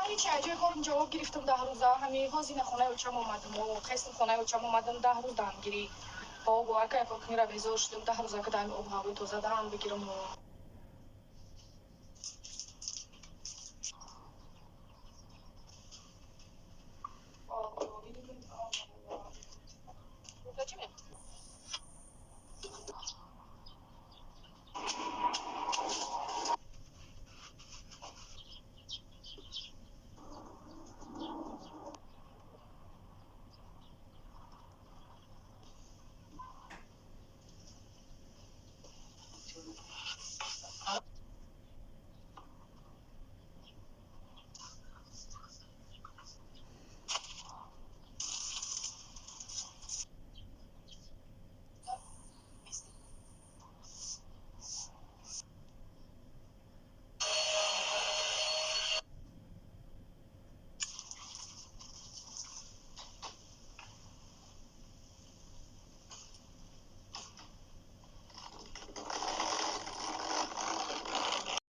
Ҳеч ҷои кор ҷавоб гирифтам 10 рӯза. Ҳами ҳозина хонаи очам омадам, хестам, хонаи очам омадам. 10 рӯз дамгирӣ. Бовар ка, якокнира безор шудам. 10 рӯза ка дами об ҳавои тоза дам бигирам.